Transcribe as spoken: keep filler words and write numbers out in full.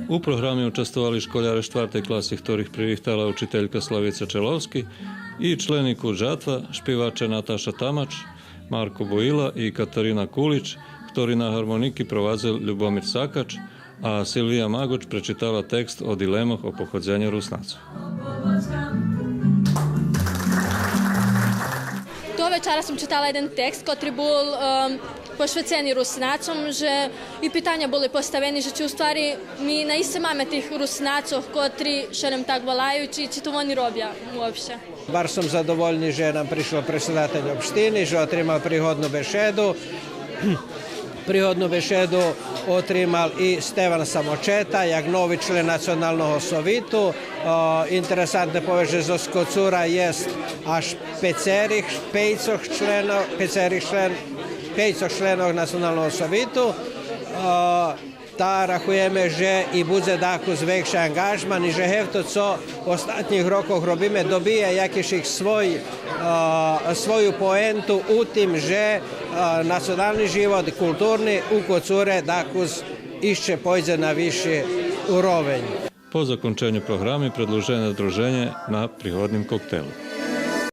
У програми участвовали школяре штвартей класи, хторих пририхтала учителька Славица Человски, и члени КУД Жатва, шпиваче Наташа Тамач, Марко Буила и Катарина Кулич, хтори на гармоники провадзел Любомир Сакач, а Силвия Маґоч пречитала текст о дилемох о походзеню Руснацох. Того вечара сом читала єден текст, котри бул, ем, пошвецени Руснацом, же и питаня були поставени, же чи у ствари ми наисце маме тих Руснацох, котри ше лєм так волаю, чи, чи то вони робя уопште. Барз сом задовольни же нам пришол предсидатель општини, же отримал пригодну бешеду. Пригодну бешеду отримал и Стеван Самочета, як нови член Националного совиту. О, интересантне повесц же зоз Коцура єст аж пейцерих, пейцох членох, пейцерих член-, пейцох членох Националного совиту. О, та рахуєме же и будзе дакус векши анґажман и же гевто цо остатнїх рокох робиме добия якишик свой, е, свою поенту у тим же, е, национални живот, културни у Коцуре дакус ище пойдзе на висши уровень. По законченю програми предлужене друженє на пригодним коктелу.